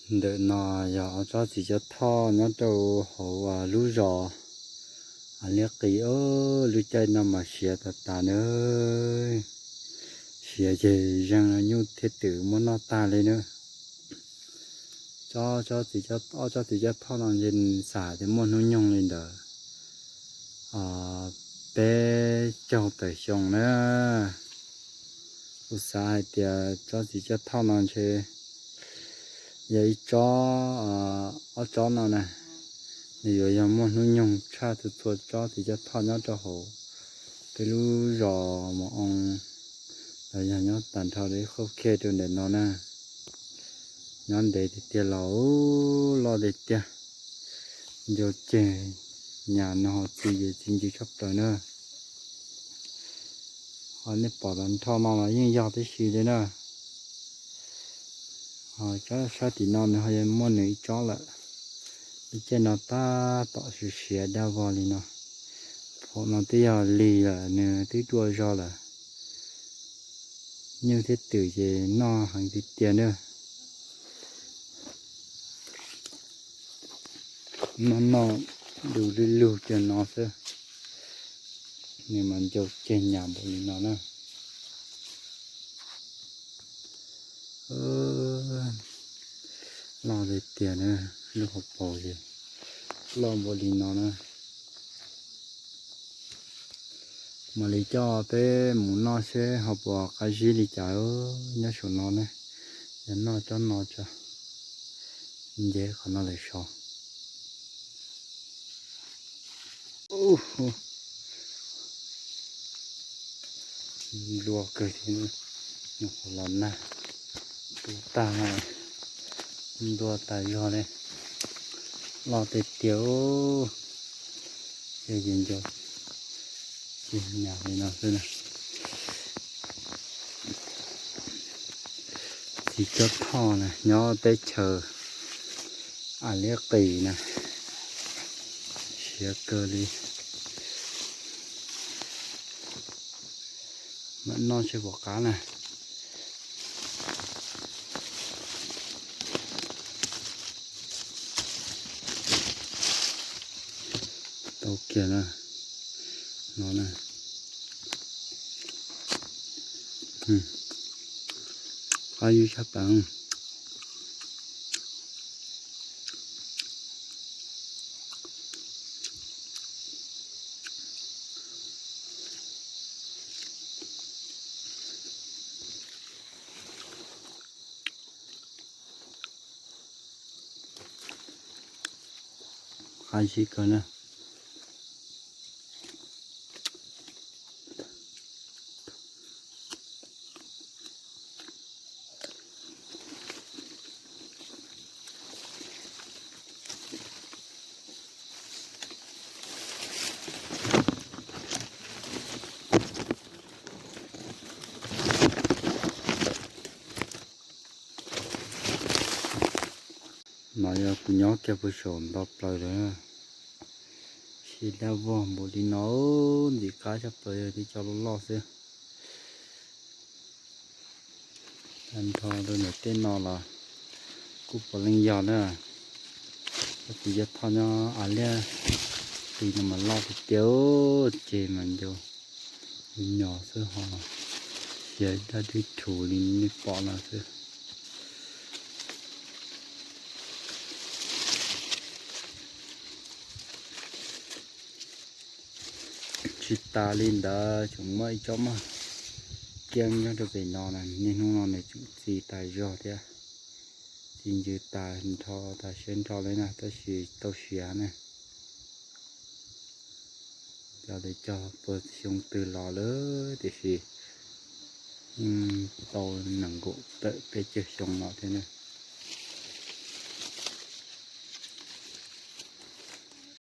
Ntawm no yog ob tsob txiv cuab thoj nyob rau hauv lub zos Liab Qis. Lub caij no mas siav tas tas na, siav ces zeeg nyuj thiab twm muab noj tag li na. Tsob, tsob txiv, ob tsob txiv cuab thoj no ntshe xav tias muaj hnub nyoog li ntawd peb caug tawm xyoo na. Kuv xav hais tias tsob txiv cuab thoj no ntshe yog ib tsob, ob tsob no na, nws yuav yog muaj hnub nyoog tshaj txhua txhua tsob txiv cuab thoj nyob rau hauv peb lub zos Mus Oo, los yog nyob tag nrho rau ib qhov khej rau ntawm no na. Nyob ntev tiag tiag los loj tiag tiag, ncau ceg nyam no ho txi ces txi ncw tshaj plaws na. Ho nej pom tag nrho no los yeej yog tib si li na. Ho sab tim no nws ho muaj nws ib tsob lawm. Lub caij no tab tom siav siav daj vog li no. Phaum no twb yog lig lawm, nws twb dua zog lawm. Nyuj thiab twm ces noj heev tiag tiag na. Noj noj du lug lug cag no xwb, nws mas ncau ceg nyam npaum li no na. Loj li tiag na, lub hauv paus ces loj npaum li no na. Mam li coj peb mus noj seb ho puas qab zib li cas nyob saum no ne. Yog noj tsob no tso, nce qhov no lawm so. Nplua kawg thiab, nyuam qhuav los nag, tu tag no, nplua tas zog li, loj tiag tiag. Ces ncau ceg nyam li no xwb na. Txiv cuab thoj na nyob teb chaws Liab Qis na, siav kawg li. Mam noj seb puas qab na. Tau kiag na, no na. Qab zib tshaj plaws. Qab zib kawg na. No yog kuv nyob kiag puag saum nto plaws lawm. Siav daj vog npaum li no, ntxim qab tshaj plaws yog tib co loj loj xwb. Tag nrho rau ntawm tej no los kuj puav leej yog na. Cov txiv cuab thoj nyob Liab Qis no mas loj tiag tiag, ceg mas ncau nyos xwb ho siav daj dwb thuv li nej pom no xwb. Tsis tas li ntawd tseem muaj ib tsob maj kiab nyob rau pem no na, niaj hnub no nws tseem txi tas zog thiab. Txi ncw tas nrho tas siab nrho li na, tab sis tau siav na. Cov lawv cog puag xyoo twg los lawm tiam sis yeej tau nees nkaum tawm peb caug xyoo no thiab na.